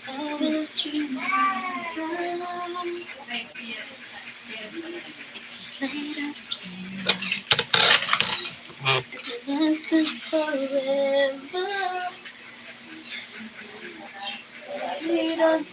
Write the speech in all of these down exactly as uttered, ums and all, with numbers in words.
Always remember, it was light afternoon. It lasted forever. We don't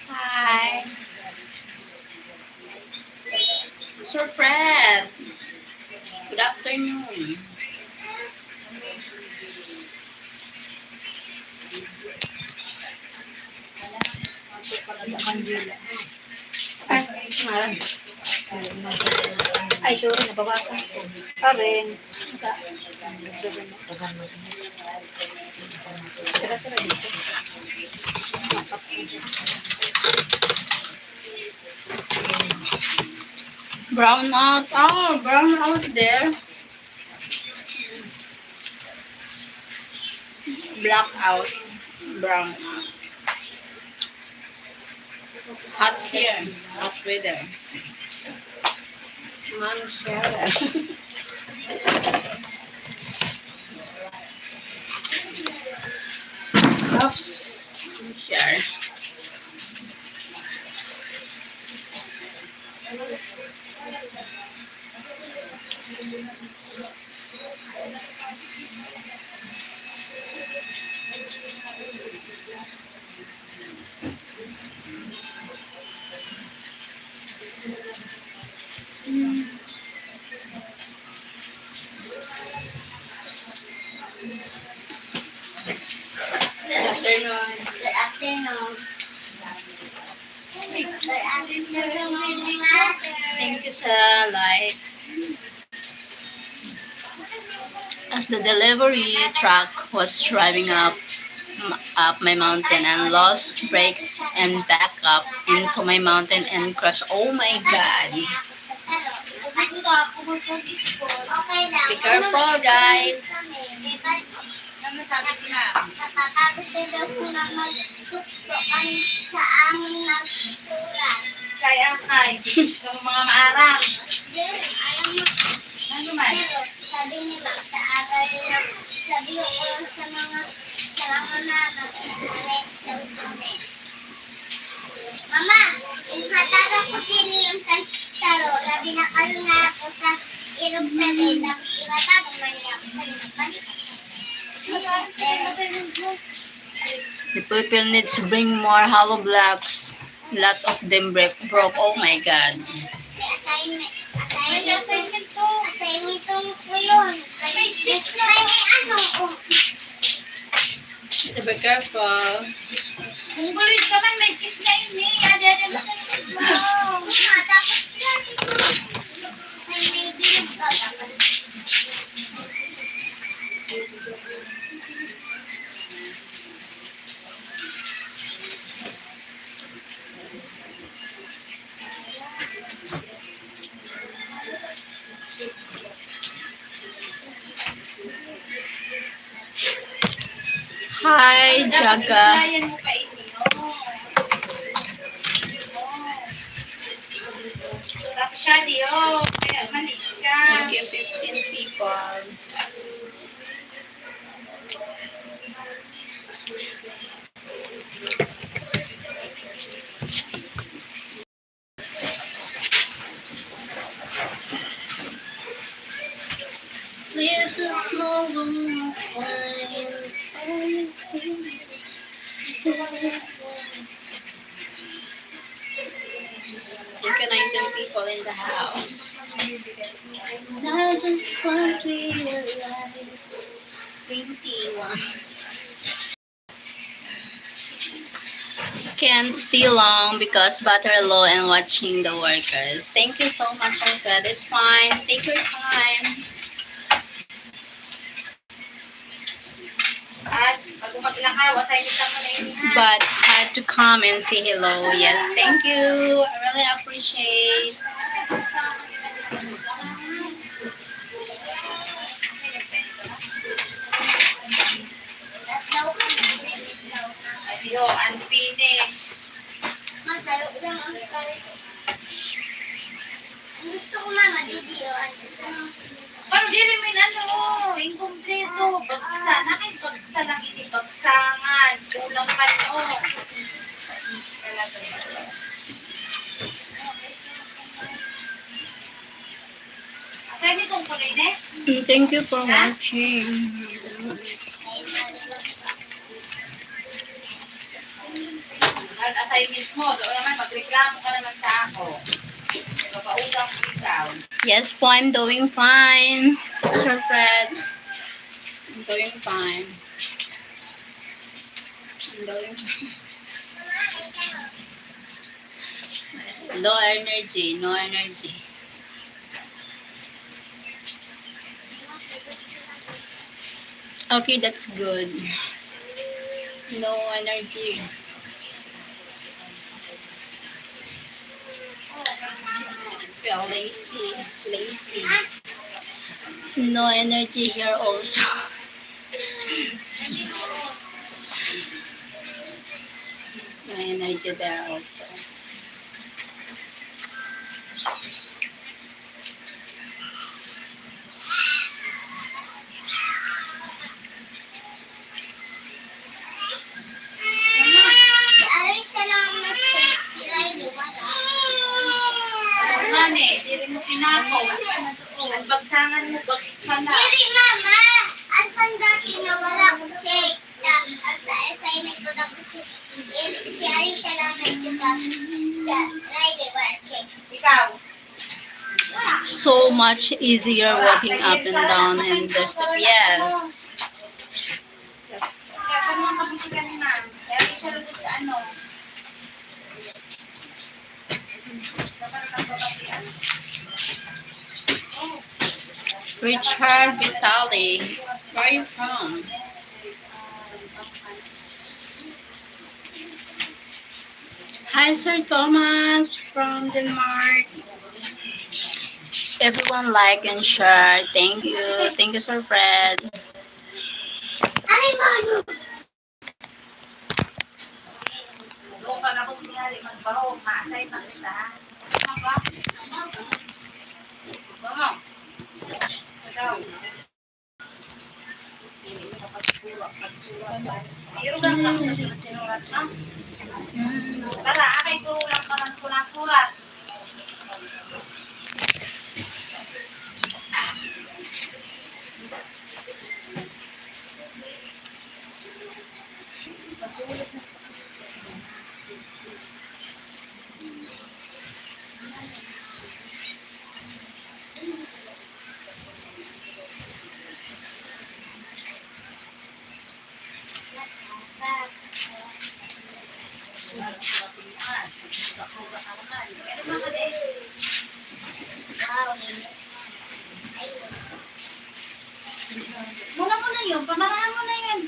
Hi. Sir Fred. Good afternoon. Ay, ngaran. Ay, sorry, nabawasan ko. Karen. Tira sila dito. Brown out. Oh, brown out there. Blackout. Brown out. Hot here. Hot weather. Ma'am Shara. Oops. Share. Good afternoon. Good afternoon. Good afternoon, mother. Thank you sa likes. As the delivery truck was driving up, up my mountain and lost brakes and back up into my mountain and crash. Oh my God! Be careful, guys. Ano sabi ko na? Napapagod na daw si Mama magtukdo kan sa aming nagsusurat. Kaya, kay, yung mga maarang. Di, alam mo. Ano man? Pero, sabi ni Ma'am, sa aga rin ako, sabi ko sa mga, sa mga mama, mag-insulin daw kami. Mama, inhatagan ko si Liam sa saro, labi na kayo na ako sa irog sa bed, tapos inhatagan man niya ako sa bed. The people needs to bring more hollow blocks. Lot of them break, broke. Oh my God. May assignment. May assignment. Assignment to. Assignment to ko yun. May, may, may ano, oh. To be careful. Kung gulit ka man, may chip na yun eh. Adi, adi, adi, adi. Tapos yan. May, may bilog ka. Hi, Jaga. Tapos siya, di, oh. Kaya mali ka. Thank you, fifteen people. This is no one find anything. People in the house. I just want to realize twenty-one. Can't stay long because battery low and watching the workers. Thank you so much, Alfred. It's fine. Take your time. As, pag umaglakaw, assign it lang mo na yun, ha? But had to come and say hello. Yes, thank you. I really appreciate. Ayo, unfinished. Ang gusto ko, mama, didi, oh. Ang gusto ko. Pero dili mo yun, ano, inkompleto. Bagsa. Na kay bagsa lang ini, bagsangan. Kulang pa, no? Asay ni kong kulay, ne? And thank you for watching. Ang assignment mo, doon naman, magreklamo ka naman sa ako. Papautang ko ikaw. Yes po, I'm doing fine, Sir Fred. I'm doing fine. I'm doing fine. Low energy, no energy. Okay, that's good. No energy. Feel lazy, lazy. No energy here also. No energy there also. Mane, diri mo kinapos. Ang bagsangan mo, bagsa na. Diri, mama. Ang sanda, tinawara ko, check. Ang sa assignment ko, tapos si, si Arisha lang nag-check up. Sa Friday, wala check. Ikaw? So much easier walking up and down and this, yes. Kaya pa naman kabuti ka ni ma'am. Kaya di siya lagot ka, ano. Richard Vitali, where are you from? Hi, Sir Thomas from Denmark. Everyone like and share. Thank you. Thank you, Sir Fred. Ay, mano. Doon pa na kung tingali magbaho, ma-assign pa kita, ha? Ano ba? Ano? Ikaw. Mayroon lang kami sa sinurat, no? Tara, akay ko lang pa man ko nasurat. Muna mo na yun, pamarahan mo na yun.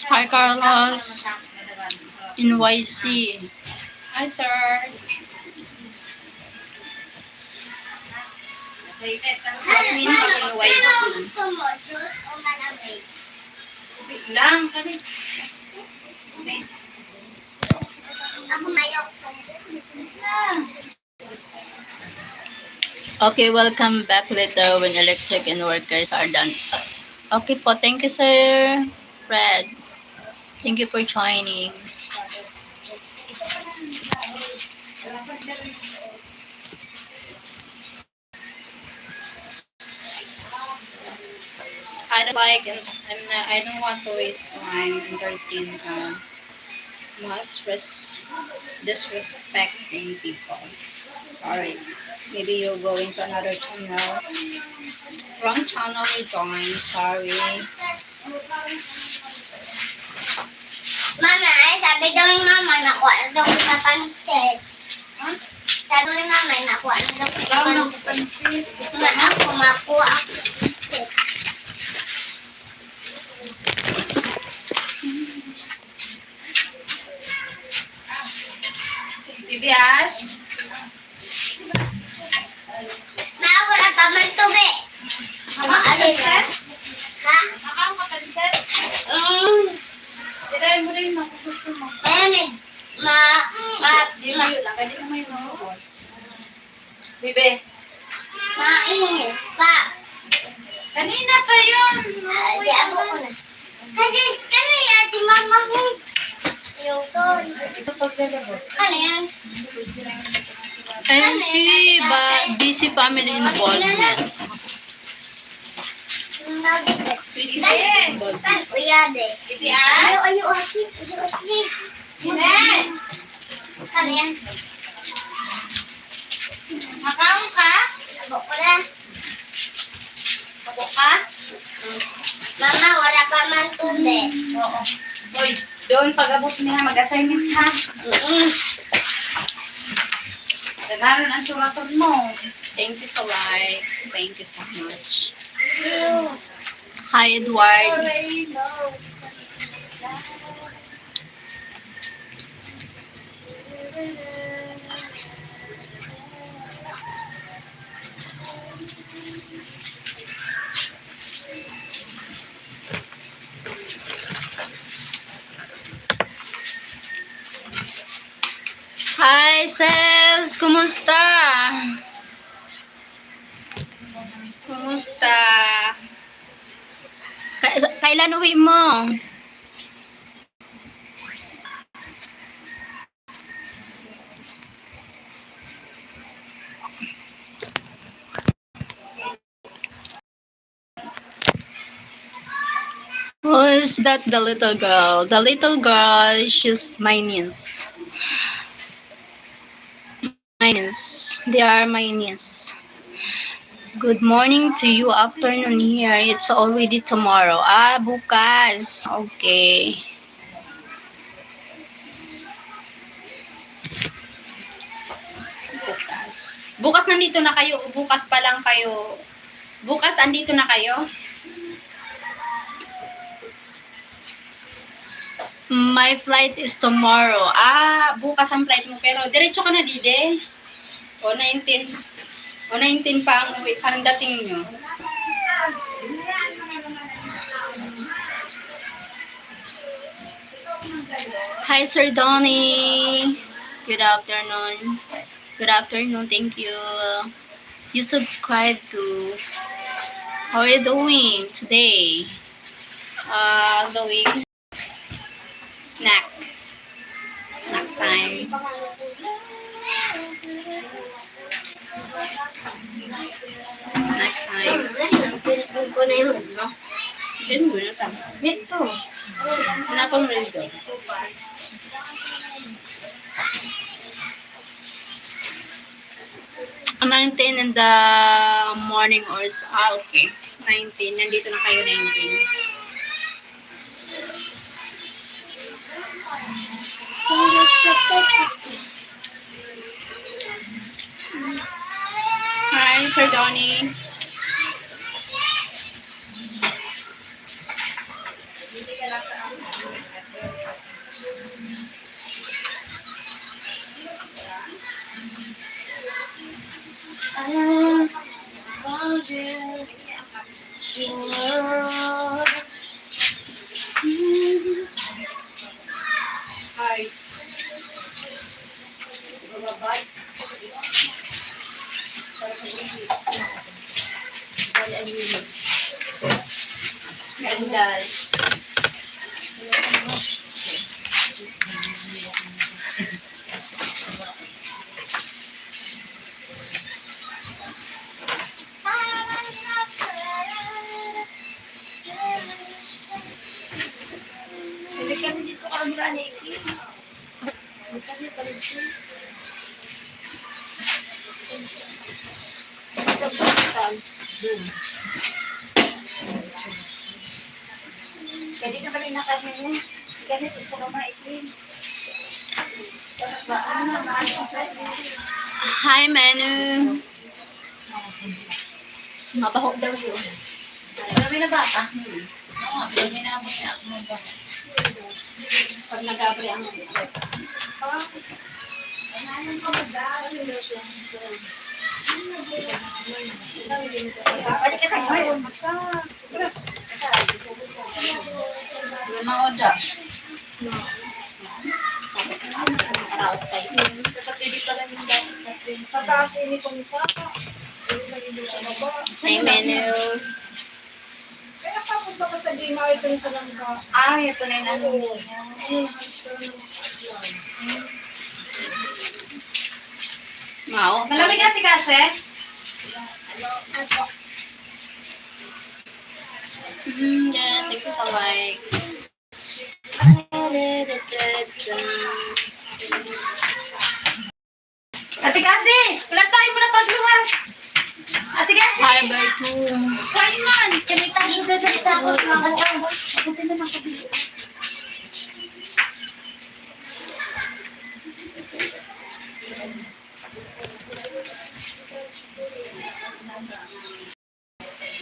Hi, Carlos. N Y C. Hi, sir. What means N Y C? Gusto mo, juice o manamig? Tubig lang kami. Tubig. Ako mayo. Ah. Okay, welcome back later when electric and workers are done. Okay po, thank you, Sir Fred. Thank you for joining. Like, and, and uh, I don't want to waste time entertain uh, mass res- disrespecting people. Sorry. Maybe you'll go into another channel. Wrong channel you join. Sorry. Mama, ay, sabi daw ni Mama, nakuha na daw kita pansit. Ha? Sabi ni Mama, nakuha na daw kita pansit. Ikaw, nakuha pansit. Gusto mo? Ako, makuha ako pansit. Bibi Ash? Ma, wala pa man tubig. Mama, ano yan? Ha? Makaon ka pansit? Mm. Ilagay mo rin, no, kung gusto mo. Ayan, eh. Ma, ma, ma. Bibi, ilagay mo yung maubos. Bibi. Mainit pa. Kanina pa yun. Ah, di, abo ko na. Kasi, kanina, di mama mo. Yung son. Gusto paglalabot. Ano yan? Ano yan? Empty ba busy family involvement? Busy family involvement. Ayo, ayo, Ashley. Ayo, Ashley. Amen. Kami yan. Makaon ka? Abo ko na. Abo ka? Mama, wala pa man tubig. Oo. Hoy, doon pag-abot niya, mag-assignment ha. Mm-mm. Ganaron ang suraton mo. Thank you sa likes. Thank you so much. Hi, Edward. Hi, Sels! Kumusta? Kumusta? Ka- kailan uwi mo? Who's that, the little girl? The little girl, she's my niece. My niece. They are my niece. Good morning to you, afternoon here. It's already tomorrow. Ah, bukas. Okay. Bukas. Bukas nandito na kayo o bukas pa lang kayo? Bukas andito na kayo? My flight is tomorrow. Ah, bukas ang flight mo, pero diretso ka na, dide? O, nineteen. O, nineteen pa ang uwi, ang dating nyo. Hi, Sir Donnie. Good afternoon. Good afternoon. Thank you. You subscribe to. How are you doing today? Uh, doing snack. Snack time. Snack time. Cellphone ko na yun, no? Yun muna ka. Dito. Hanapon mo rin doon. Nineteen in the morning or s-, ah, okay. Nineteen. Nandito na kayo, nineteen. Hi, Sir Donnie. Hi. Ganda. Pwede na ba rin na kami? Ganito po ka maitim. Hi, Manu. Mabaho daw yun. Grabe na ba? Ah, hmm. Oo nga, pwede na mo na ako mabaho. Pag nag-abre ang... Pwede ka sa ngayon. Wala na oda. Nakaraot tayo. Kapatid pala yung dapat sa prince. Sa taas ini kung pa. Ay, menu. Kaya kapag baka sa Gmail ito yung sa langka. Ah, ito na yung ano. Oo. Ano yung hamster ng... Mao. Malamig na si Kase? Mm, yeah, thank you sa likes. Ate Kasi, wala tayo muna pagluwas. Ate Kasi. Hi, bye po. Kain man. Kami tayo dadali tapos mga... Buti na lang kami.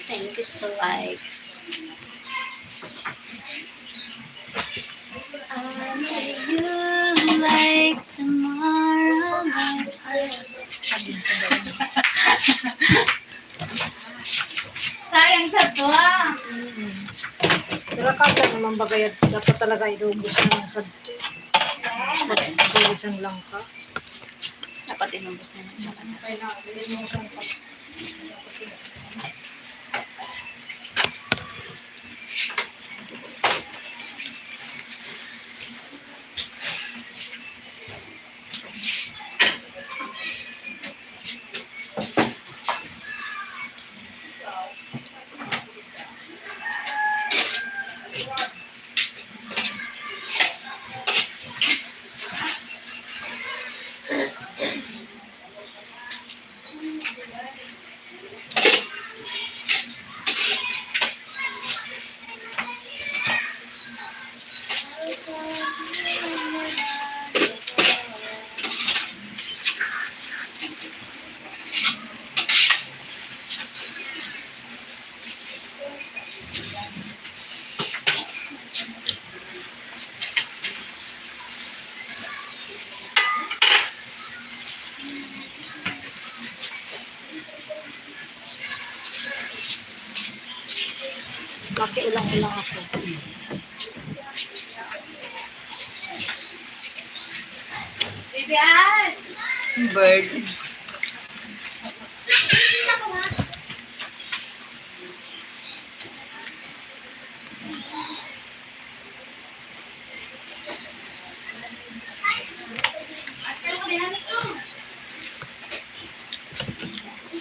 Thank you sa likes. I need you like tomorrow night. Sayang sa to, ah. Mm. Pero kaya naman bagay, dapat talaga inuubos na lang sa, sa isang langka. Dapat inuubos na lang sa kanya. Makiulang-ulang ako. Baby Ann! Bird.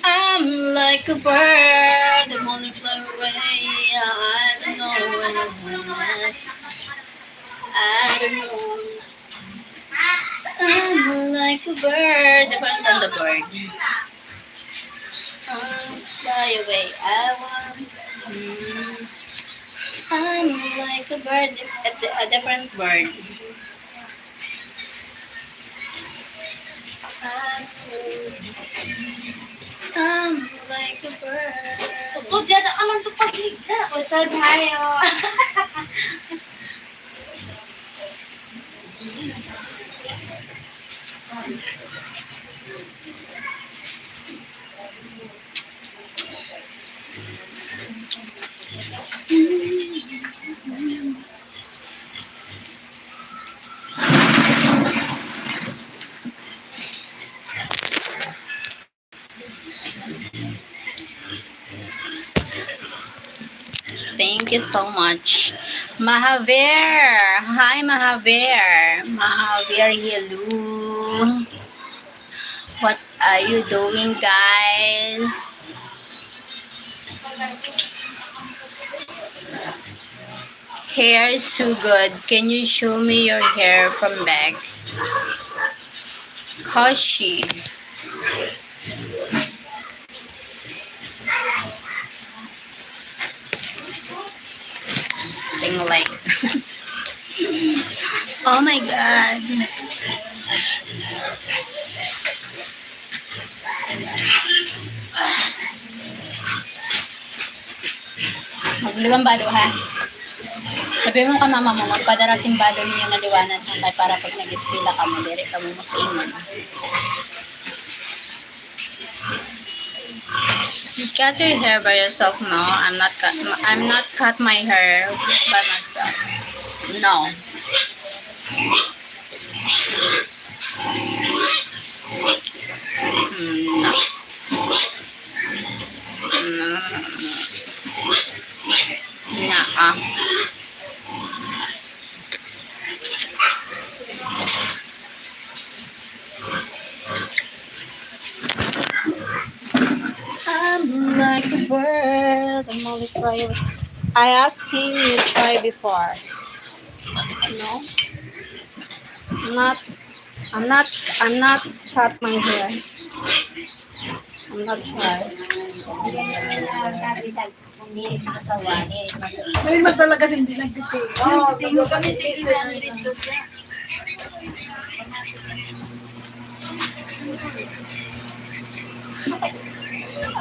I'm like a bird, I'm only fly away. I don't know when I'm gonna nest. I don't know. I'm like a bird, different than the bird. Um, fly away, I want. Mm. I'm like a bird, a, di- a different bird. I'm, I'm like a bird. Upo, diyan na ka man to paghigda. Utod hayo. Thank you so much. Mahaver! Hi, Mahaver! Mahaver, hello! What are you doing, guys? Hair is so good. Can you show me your hair from back? Koshi. Thing like. Oh my God. Magliwan balo, ha? Sabi mo ka mama mo, magpadara sin balo niyo na liwanan, ha? Kaya para pag nag-eskwela ka mo, diri ka mo musingon. You cut your hair by yourself, no? I'm not cut. I'm not cut my hair by myself. No. Mm, no. Mm, no. I'm like a bird. I'm only fly. I asked him you try before. No? I'm not, I'm not, I'm not cut my hair. I'm not try. May man talaga hindi nagtitira. Oo, tingog kami sa isa.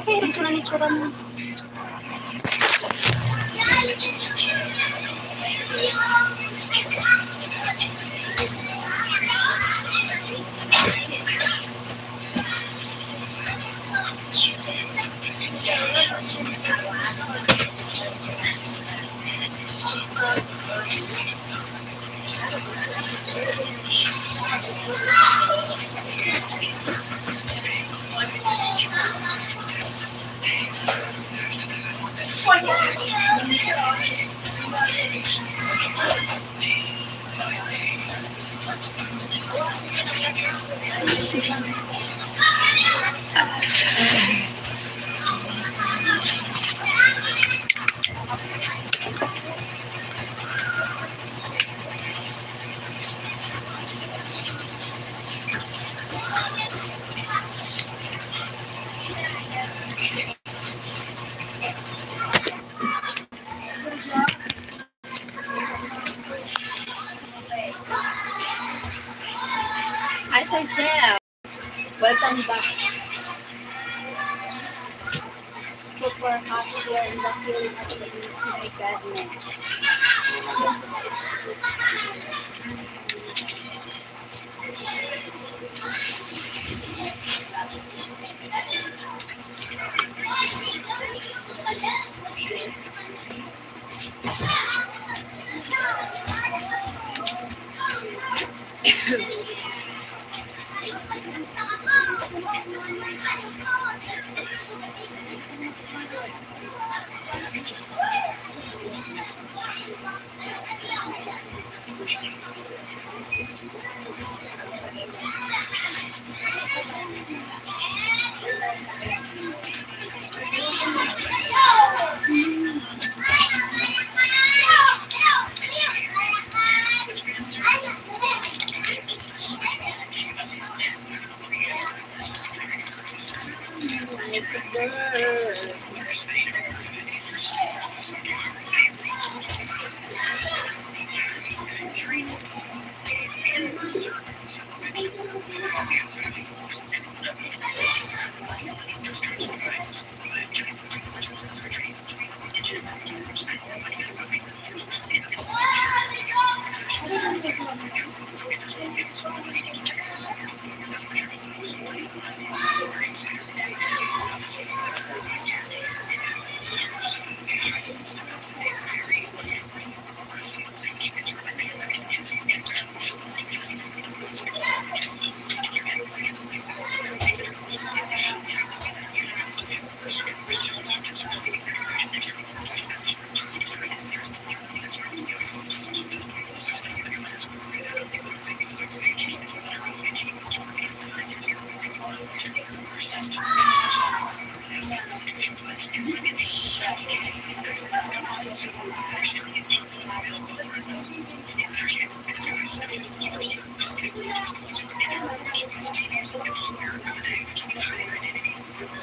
Okay, rin sila ni Chura mo. Hi, Sir Jeff. Welcome back. Super hot here in the Philippines, my goodness.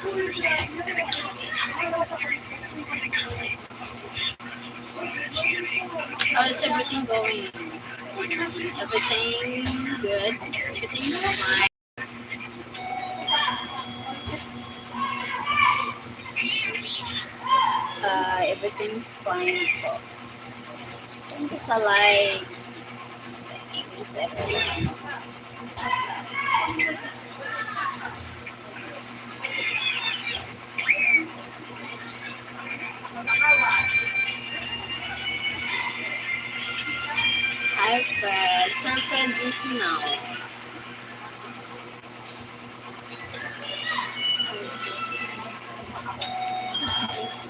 How's everything going? Everything good? Everything's fine? Uh, everything's fine po. Thank you sa likes. Thank you sa everyone. Hi, Fred. Sir Fred, busy now. Who's busy?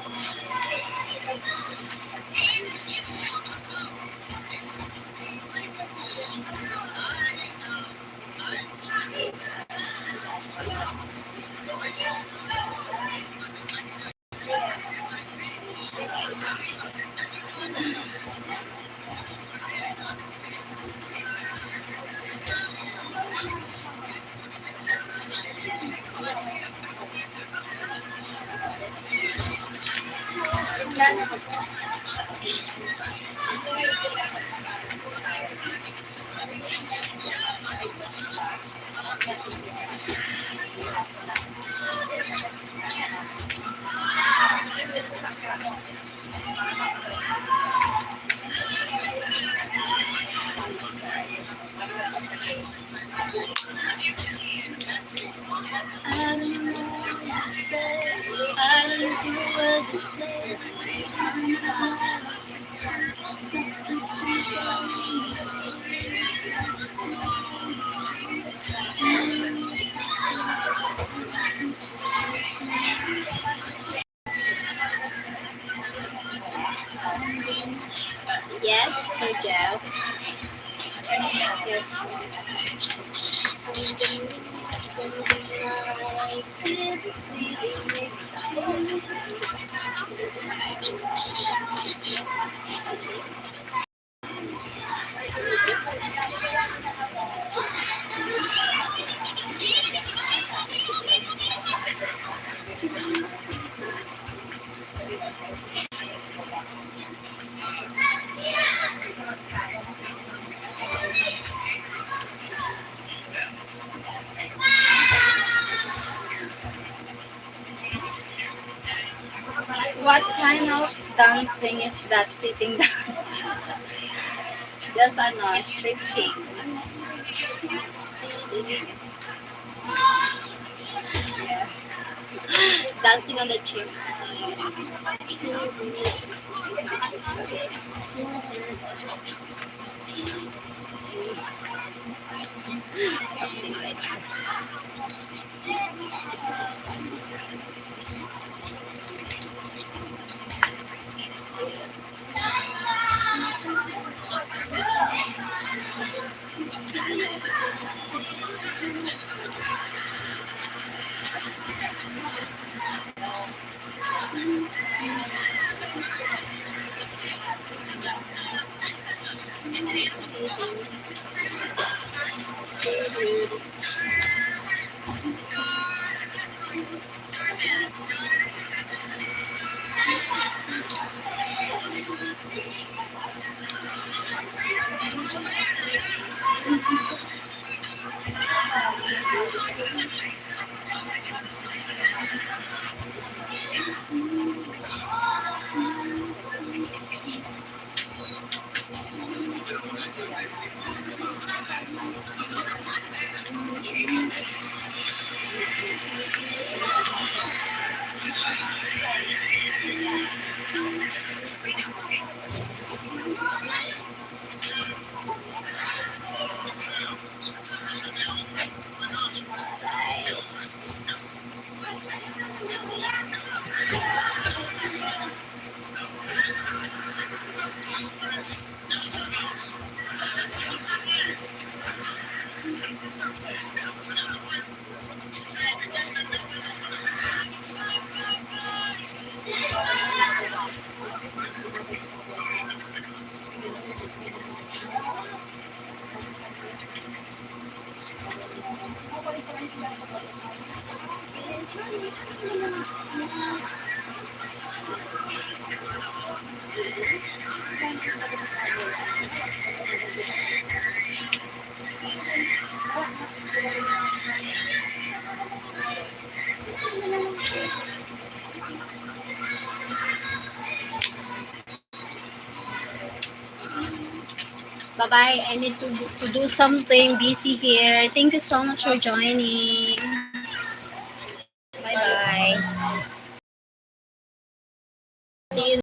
I don't know what to say. I don't know what to say. It's too sweet. Yes, Sir Jeff. Yes. What kind of dancing is that, sitting down? Just, ano, stretching. Yes. Dancing on the chair. Something like that. Bye-bye. I need to, to do something. Busy here. Thank you so much for joining.